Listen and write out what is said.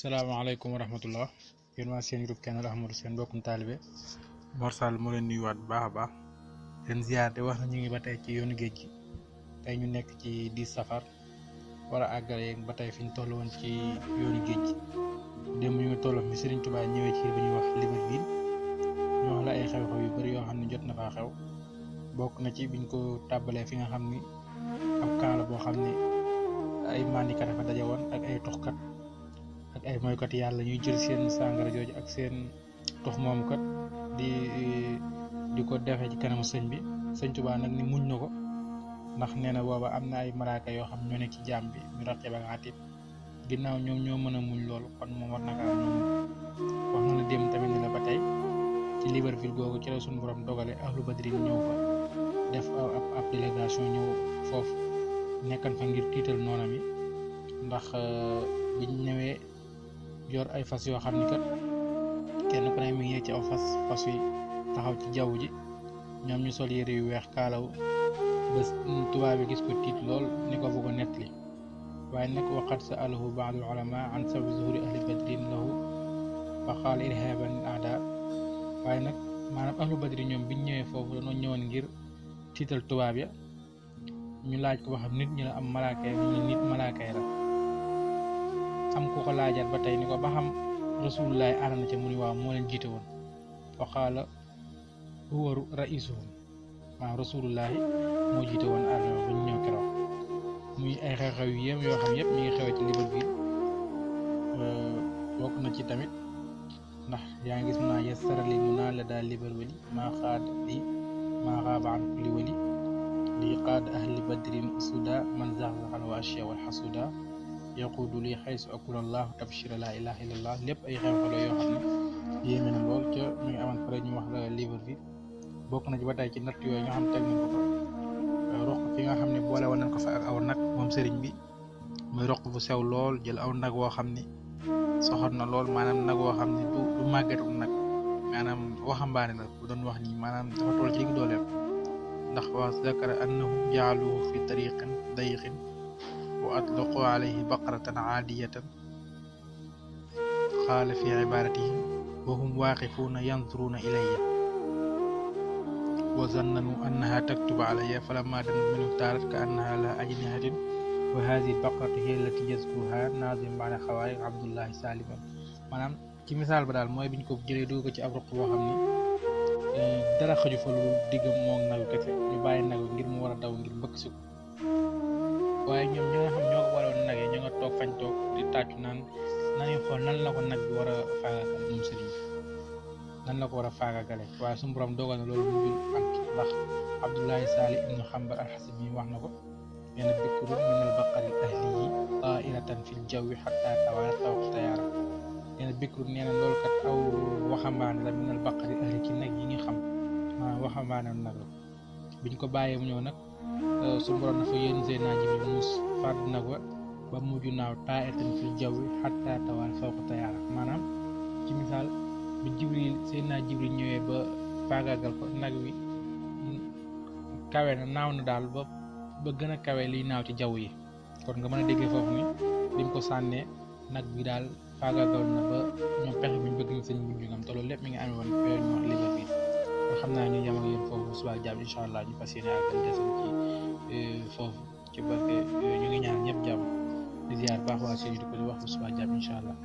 salaamaaleykum wa rahmatullah yéen waa seen groupe Kenal Ahmadou seen mbokkum taalibe Mor Sall moo leen nuyuwaat bu baax a baax leen ziar te wax na ñu ngi ba tey ci yoonu géej gi tey ñu nekk ci 10 safar war a àggale ba tey fi ñu toll woon ci yoonu géej gi démb ñu ngi toll fi Serigne Touba ñëwee ci bu ñuy wax Libreville ñu wax la ay xew-xew yu bëri yoo xam ne jot na faa xew bokk na ci biñ ko tàbbalee fi nga xam ni ab camp la boo xam ne ay mandikat dafa daje woon ak ay toxkat ak ay moykat yàlla ñuy jël seen sàngara jooju ak seen tox moomu kat di ko defee ci kanamu sëñ bi sëñ Tuubaa nag ni muñ na ko ndax nee na booba am na ay malaaka yoo xam ñoo nekk ci jaam bi ñu raqib ak atid ginnaaw ñoom ñoo mën a muñ loolu kon moom war naka am ñoom wax na la démb tamit ne la ba tey ci Libreville googu ci la suñu borom dogale ahlu badrin ñëw fa def ab délégation ñëw foofu nekkan fa ngir tiital noonam yi ndax biñ ñëwee yor ay fas yoo xam ni kat kenn ku ne mi ngi yéeg ci aw fas yi taxaw ci jaww ji ñoom ñu sol yére yu weex kaalaw ba tubaab bi gis ko tiit lool ni ko bëgg a nettali waaye nag waqat sa alahu baadul ulama an sababi zuhuri ahli badrin lahu fa qaala irhaban aada waaye nag maanaam ahlu badri ñoom biñ ñëwee foofu dañoo ñëwoon ngir tiital tubaab ya ñu laaj ko ba xam nit ñi la am malaaka yi ñu nit malaaka yi la am ku ko laajaat ba tey ni ko ba xam rasulullahi ànd na ca mu ni waaw moo leen jiite woon wa qaala huwa raisuhum waaw rasulullahi moo jiite woon armée ba ñu ñëw keroog muy ay xew-xew yu yéem yoo xam yëpp mi ngi xewee ci Libreville bokk na ci tamit ndax yaa ngi gis mu naa yasarali mu naa la daal Libreville maa xaad li maa xaaba an kulli wali li qaad ahli badrin usuda man zaxzaxal wa ashiya wal xasuda yaquudu li xaysu akula allahu tabshira la ilaha illallah lépp ay xew-xew yoo xam ne yéeme na lool ca mi ngi amoon pare ñu wax la Libreville bokk na ci ba tey ci natt yooyu nga xam teg nañ ko fa roq fi nga xam ne boole woon nañ ko fa ak aw nag moom sëriñ bi muy roq bu sew lool jël aw nag woo xam ni soxor na lool maanaam nag woo xam ne du màggetu nag maanaam waxambaane la bu doon wax nii maanaam dafa toll ci digg dooleem ndax wa zakara annahum jaaluhu fi tariqin dayiqin wa atlaqu alayhi baqaratan aadiyatan qaala fi ibaratihim wa hum waaqifuuna yanzuruna ilayya wa zannanu annaha taktubu alayya falamma danat minhu taarat ka annaha la ajnihatin wa haadihi baqaratu hiya allati yazkuruha naazim ba'da xawaariq abdullahi saliman maanaam ci misaal ba daal mooy biñ ko jëlee dugg ko ci ab ruq boo xam ni dara xaju fa lu diggam moom nagu kese ñu bàyyi nagu ngir mu war a daw ngir mbëkk si ko waaye ñoom ñi nga xam ñoo ko waroon nag yi ñoo nga toog fañ toog di tàccu naan nañuy xool nan la ko nag bi war a faagaagal moom sëriñ nan la ko war a faagaagale waaye suñu borom dogal na loolu mujjul am ndax Abdullahi Salih ibnu Xambar al-Xasimi wax na ko nee na bikrun min al-baqari ahlihi taa'iratan fil jawwi xattaa tawaarat fawqa tayaara nee na bikrun nee na loolu kat aw waxambaane la min al-baqari ahli ci nag yi nga xam waxambaane nag la biñ ko bàyyee mu ñëw nag suñu borom dafa yéen Seydina Jibril mus fàdd nag ba mujj naaw taa'iratan fil jawwi xattaa tawaarat fawqa tayaara maanaam ci misaal bi Seydina Jibril ñëwee ba faagaagal ko nag wi kawe na naaw na daal ba gën a kawe liy naaw ci jaww yi kon nga mën a déggee foofu ni biñ ko sànnee nag bi daal faagaagal na ba ñoom pexe bi ñu bëgg ñu sëñ mujj ngam te loolu lépp mi ngi amee woon fee ñu wax Libreville kon xam naa ñu yem ak yéen foofu bu subaa jàmm incha allah ñu fas yéene àggal desal ci foofu ci barke ñu ngi ñaan ñëpp jàmm di ziar baax waa seen di ko di wax bu subaa jàmm incha allah